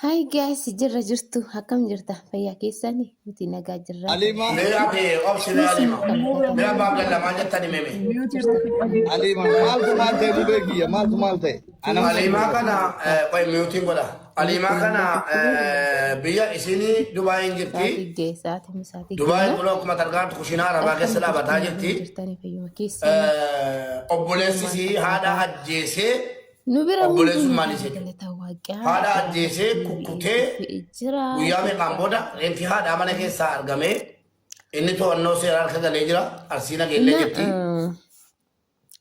Hi guys, jirra jirtu, akkam jirta, fayyaa keessani? Nuti nagaa jirra. Aliima. Mee ati obsi mee Kunis Aliima. immoo kan Mee mataa abbaa Abdalla maal jettani meme? jirta. Aliima maaltu maal ta'e nu beekiyya maaltu maal ta'e. Ana maal Aliimaa kana qoy miyuutiin godha. Aliimaa kana biyya isinii Dubaayin jirti. Sa'aatii ga'e, sa'aatii misaatii Dubaayin ga'e. kun akkuma targaantu kushinaa arabaa Akkam keessa dhaabataa jirtu, jirti. jirtanii fayyuma keessanii? Obboleessi isii haadha ajjeesee Nu bira hunduu obboleessummaan nagaa isee galata waaqaa. haadha ajjeesee kukkutee Jira. guyyaa meeqaan booda reeffi haadhaa mana keessaa argamee inni to'annoo seeraa harka galee jira. Arsii nageellee Inna jirti.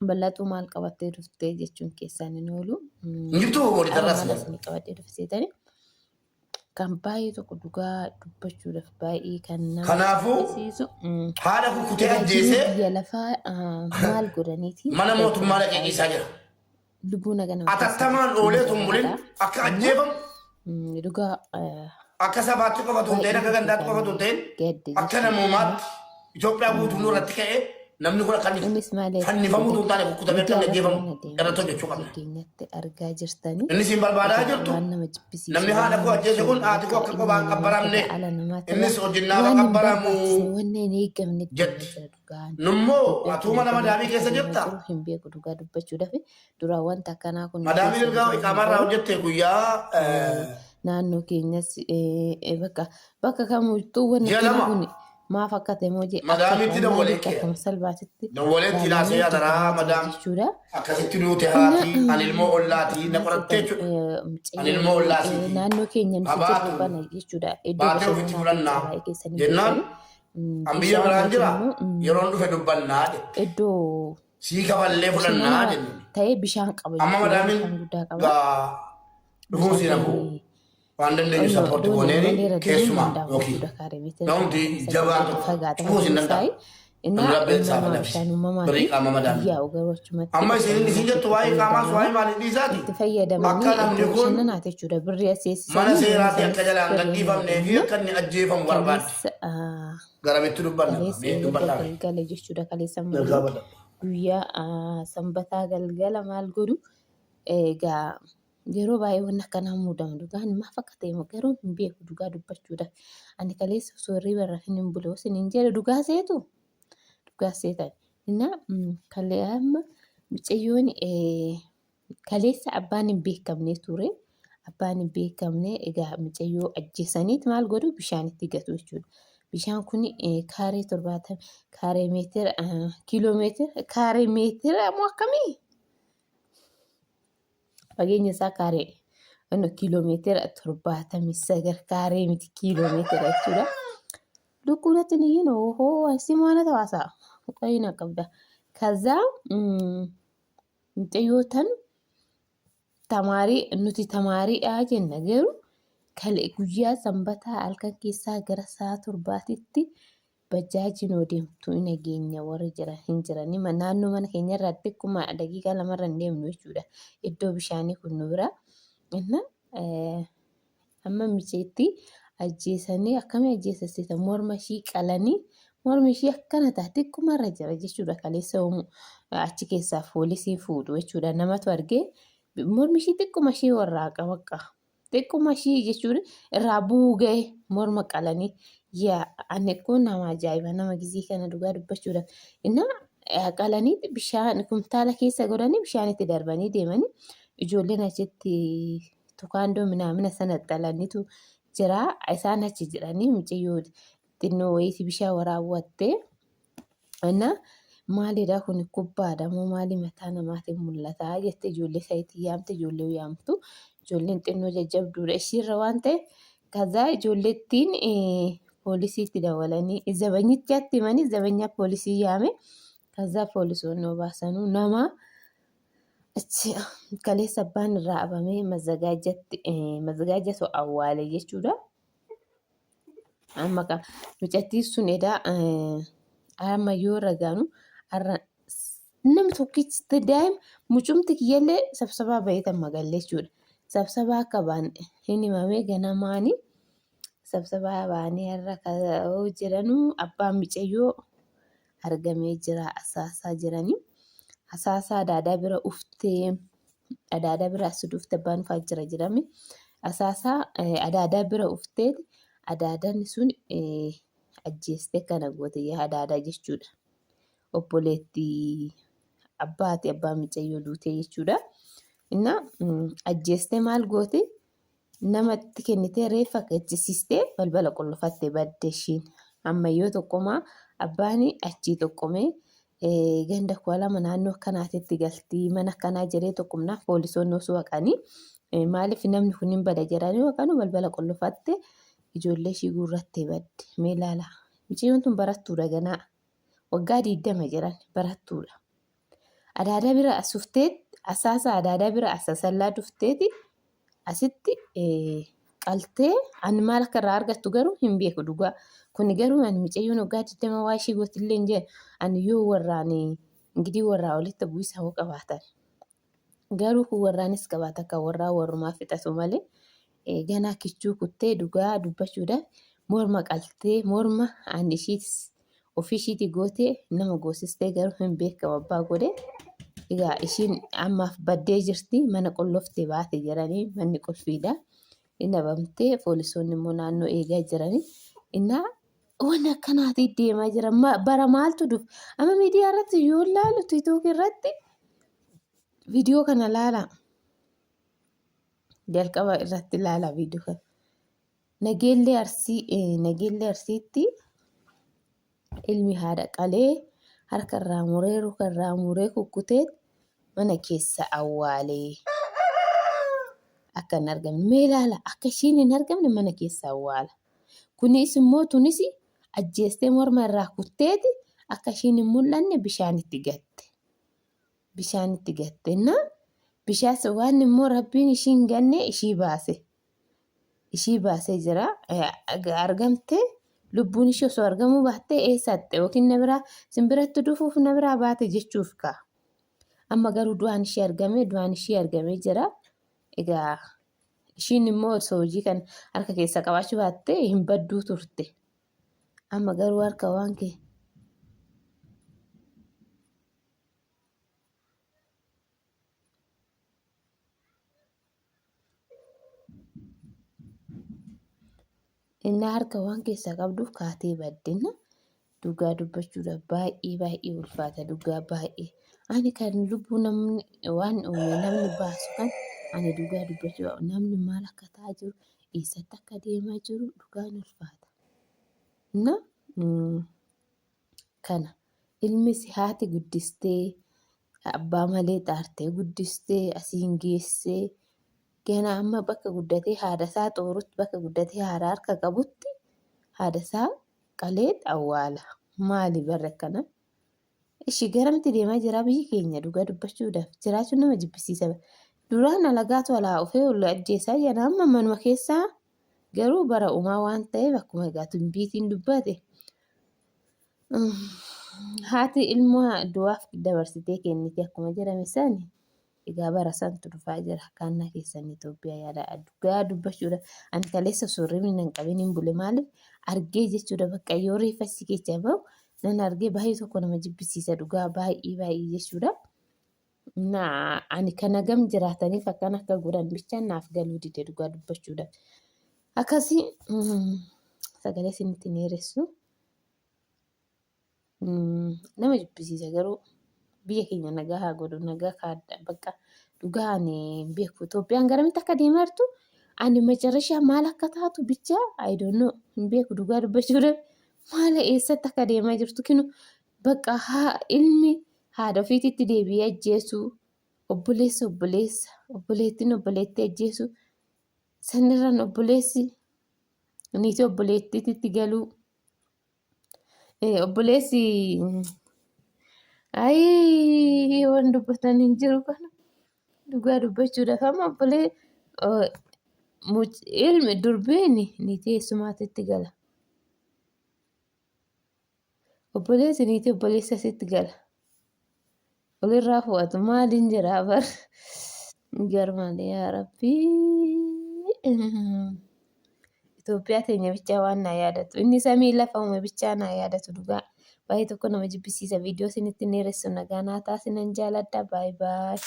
Bal'atuu maal qabattee dhuftee jechuun keessaan hin oolu. Hin jirtu Har'a moonitarraas maal isinii qabadhee dhufteetani? Kan baay'ee tokko dhugaa dubbachuudhaaf baay'ee kan nama Kanaafuu jibbisiisu. haadha kukkutee Egaa jiruu ajjeesee biyya lafaa maal godhaniiti mana mootummaa dhaqee ciisaa jira. Lubbuu naga nama keessa Atattamaan jirtu oolee tun bulin jaalladha. akka ajjeefamu Dhugaa akka sabaatti qofa tun ta'in akka baay'ee gandaatti qofa tun ta'in gadde akka jechuudha. namoomaatti Itoophiyaa guutuu irratti ka'ee namni kun akka inni Innis maal fannifamu tun taane kukkutamee akka inni miidiyaa ajjeefamu irratti waan adeemaa irratti hojjechuu qabna. keenyatti argaa jirtanii. Inni siin barbaadaa Egaa jirtu waan nama jibbisiisu, namni waan haadha koo nama ajjeese kun tolu, haati koo akka ilma qobaan namaa qabbaramne irra ala namaa tola, innis hojinnaaf waan hin qabbaramu barbaachisne, wanni hin eegamne jetti. jira dhugaan. Nummoo Itoophiyaa atuu kana mana madaamii keessatti keessa deemaa jirta. jiru hin beeku dhugaa dubbachuudhaaf duraan wanta akkanaa kun nu Madaamiin keessa hin erga jiru hin iqaamarraa baru. hojjette guyyaa Naannoo keenyas bakka bakka kamittuu wanni ji'a akkanaa 2 kun maaf akka ta'e moo jee akka madaamiitti dawwalee maaliif kee akkuma salphaatitti dawwaleetti ilaalamee ilaasee adaraa hojjetamaa jira madaam jechuudha. akkasitti duute Inna haati ani ilmoo ollaatii na qorattee jechuudha. Ani ilmoo mucayyoo ollaasiiti. naannoo keenya nuti jirru Habaatu kana jechuudha. Iddoo baatee ofitti bashannanaa fudhannaa keessaa baay'ee keessanii jennaan beekanii an biyya bishaan biraan yookiin jira immoo yeroon dhufe dubbannaa jette. iddoo Sii kafallee fudhannaa bashannanaa jenne. ta'ee bishaan qaba Amma jechuudha. madaamiin Bishaan guddaa qaba. gaa dhufuun Bishaan siin hafu kun waan dandeenyu Onno sappoorti dooniin gooneeni maleera deemuun keessumaa danda'amu yookiin jechuudha. Kaaree meetira namni 79 jabaan tokko fagaata cufuus hin fageenya isaa. danda'amu. Innaa Namni rabbi isaaf uumamaa labsi. bishaan uumamaati. Birrii qaama madaami. Yaa'u garuu achumatti Amma isin isin bashannanaaf jettu itti waa'ee qaamaas waa'ee fayyadamanii maalii dhiisaati. itti fayyadamanii Akka namni iddoo kun bashannanaati jechuudha. Birrii mana aseessisanii namni seeraatti akka sanis jalaan birrii hin gadhiifamnee fi arganne. akka inni ajjeefamu barbaadde. Kaleessa Garamitti dubbanna kaleessa mee erga dubbadhaa mee. galgala jechuudha. Kaleessa Ergaa immoo badha. guyyaa sanbataa galgala maal godhu egaa yeroo baay'ee wanni akkanaa muudama dhugaan maaf akka ta'e garuu hin beeku dhugaa dubbachuudhaaf. Ani kaleessa osoo hirriba irra hin bule osoo hin jedhe dhugaa seetu dhugaa seetan. Innaa kalee amma mucayyoon kaleessa abbaan hin beekamne ture. Abbaan hin beekamne egaa mucayyoo ajjeesaniit maal godhu bishaanitti gatu jechuudha. Bishaan kun kaaree 70 kaaree meetira kiiloo meetira kaaree meetira moo akkamii? Fageenya isaa kaaree inni kiiloo meetira 79 kaaree miti kiiloo meetira jechuudha. Lukkuu natti hin iyyin ohoo si maana tawaasaa qoyina qabda. Kazaa mucayyoo tan tamaarii nuti tamaariidha jenna garuu kale guyyaa sanbataa halkan keessaa gara sa'a torbaatitti bajaajiin yoo deemtu hin nageenya warri jiran hin jirani naannoo mana keenya irraa xiqquma daqiiqaa lamarra hin deemnu jechuudha iddoo bishaanii kun nu bira inna amma miceetti ajjeesanii akkamii ajjeesasseeta morma ishii qalanii mormi ishii akkana ta'a xiqquma irra jira jechuudha kaleessa oomu achi keessaa poolisiin fuudhu jechuudha namatu argee mormi ishii xiqquma ishii warraaqa bakka xiqquma ishii jechuun irraa bu'uu ga'e morma qalanii yaa ani kun nama ajaa'iba nama gizii kana dhugaa dubbachuudhaaf innaa qalanii bishaan kumtaala keessa godhanii bishaan itti darbanii deemanii ijoolleen achitti tukaandoo minaamina sana xalanitu jira isaan achi jiranii mucayyoo xinnoo wayiiti bishaan waraabwattee Innaa maalidha kun kubbaadha moo maali mataa namaatiin mul'ata jette ijoollee isaatti yaamte ijoollee yaamtu ijoolleen xinnoo jajjabduudha ishiirra waan ta'eef kazaa ijoollettiin poolisiitti dawalanii zabanyichaatti himanii zabanyaa poolisii yaame kazaa poolisoonni obaasanuu nama achi kaleessa abbaan irraa abamee mazagaajjatti mazagaajjatu awwaale jechuudha. Amma ka mucattiin sun edaa amma yoo ragaanu har'a namni tokkichi daa'ima mucumti kiyyallee sabsabaa bahee tan magalle jechuudha. Sabsabaa akka ba'an hin himamee ganamaani sabsabaa ba'anii har'a ka'uu jiranuu abbaan micayyoo argamee jira asaasaa jiranii. Asaasaa adaadaa bira uftee adaadaa bira as dhufte abbaan ufaa jira jedhame. Asaasaa adaadaa bira ufteeti adaadaan sun ajjeestee kana goote yaa adaadaa jechuudha. Obboleettii abbaati abbaa micayyoo duutee jechuudha. Innaa ajjeestee maal goote namatti kennitee reeffa gachisiistee balbala qollofatte badde ishiin. Amma yoo tokkomaa abbaan achii tokkomee ganda koo lama naannoo akkanaatitti galtii mana akkanaa jedhee tokkumnaa poolisoonni osoo haqanii maaliif namni kun hin bada jedhanii haqanu balbala qollofatte ijoollee ishii guurrattee badde. Mee ilaalaa. Mucayyoon tun barattuudha ganaa. Waggaa 20 jedhan barattuudha. Adaadaa bira as dhufteet asaasa adaadaa bira as asallaa dhufteeti asitti qaltee ani maal akka irraa argattu garuu hin beeku dhugaa. Kuni garuu ani mucayyoon waggaa 20 waa ishii gootillee hin jedhu. Ani yoo warraan ingidii warraa olitti bu'isaa hoo qabaatan. Garuu kun warraanis qabaata kan warraa warrumaa fixatu malee ganaa kichuu kuttee dhugaa dubbachuudhaaf morma qaltee morma ani ishiitis ofii ishiitii gootee nama goosistee garuu hin beekamu abbaa godhe. Egaa ishiin ammaaf baddee jirti mana qulloftee baate jedhanii manni qulfiidha. Inni dhabamtee poolisoonni immoo naannoo eegaa jiranii. Innaa waan akkanaatii deemaa jira. Bara maaltu dhufe? Amma miidiyaa irratti yoo ilaalu tiiktook irratti viidiyoo kana ilaalaa. Jalqaba irratti ilaalaa viidiyoo kana. Nageellee Arsii Nageellee Arsiitti ilmi haadha qalee harka irraa muree ruka irraa muree kukkutee mana keessa awwaalee akka hin argamne mee ilaala akka ishiin hin argamne mana keessa awwaala. Kunis immoo tunis ajjeestee morma irraa kutteeti akka ishiin hin mul'anne bishaanitti gatte. Bishaanitti gatte na bishaas waan immoo rabbiin ishii hin ganne ishii baase. Ishii baasee jira. Argamte lubbuun ishii osoo argamuu baattee eessatte yookiin na biraa simbiratti dhufuuf na biraa baate jechuuf kaa. Amma garuu du'aan ishii argame du'aan ishii argamee jira. Egaa ishiin immoo osoo hojii kan harka keessa qabaachuu baatte hin badduu turte. Amma garuu harka waan kee Innaa harka waan keessaa qabduuf kaatee baddinna. Dhugaa dubbachuudhaaf baay'ee baay'ee ulfaata dhugaa baay'ee. Ani kan lubbuu namni waan uume namni baasu kan ani dhugaa dubbachuudhaaf namni maal akka ta'aa jiru eessatti akka deemaa jiru dhugaan ulfaata. Innaa kana ilmis haati guddistee abbaa malee xaartee guddistee asiin geessee gana amma bakka guddatee haadha isaa xoorutti bakka guddatee haadha harka qabutti haadha isaa qalee awwaala. Maali barri akkana? Ishi garamti deemaa jira biyyi keenya dhugaa dubbachuudhaaf jiraachuun nama jibbisiisa. Duraan alagaatu alaa ufee ol ajjeesaa jira amma manuma keessaa garuu bara uumaa waan ta'eef akkuma egaa tumbiitiin dubbate haati ilmoo du'aaf dabarsitee kenniti akkuma jedhame sani egaa bara santu dhufaa jira kaannaa keessan Itoophiyaa yaada dhugaa dubbachuudha ani kaleessa osoo hirribni nan qabin hin bule maaliif argee jechuudha bakka yoo reeffa si keessaa bahu nan argee baay'ee tokko nama jibbisiisa dhugaa baay'ee baay'ee jechuudha. Na ani kana gam jiraataniif akkan akka godhan bichaan naaf galuu dide dhugaa dubbachuudhaaf. Akkasii sagalee isinitti hin dheeressu. Nama jibbisiisa garuu biyya keenya nagaa haa godhu nagaa kaadda bakka dhugaa ani hin beeku. Itoophiyaan garamitti akka deemaa jirtu ani macarashaa maal akka taatu bicha I don't know hin beeku dhugaa dubbachuudhaaf maal eessatti akka deemaa jirtu kinu Bakka haa ilmi haadha ofiititti deebi'ee ajjeesuu, obboleessi obboleessa, obboleettiin obboleettii ajjeesuu, sanirraan obboleessi niitii obboleettiititti galuu, obboleessi ayii waan dubbatan hin jiru kana dhugaa dubbachuudhaaf amma obbolee ilmi durbiin niitii eessumaatitti gala. Obboleessi niitii obboleessa sitti gala. Walirraa fu'atu maaliin jedhaa bar. Garmalee yaa rabbii. Itoophiyaa teenya bichaa waan naa yaadatu. Inni samii lafa uume bichaa naa yaadatu dhugaa. Baay'ee tokko nama jibbisiisa. Viidiyoo isinitti hin dheeressu nagaa naa taasisan jaaladha. Baay baay.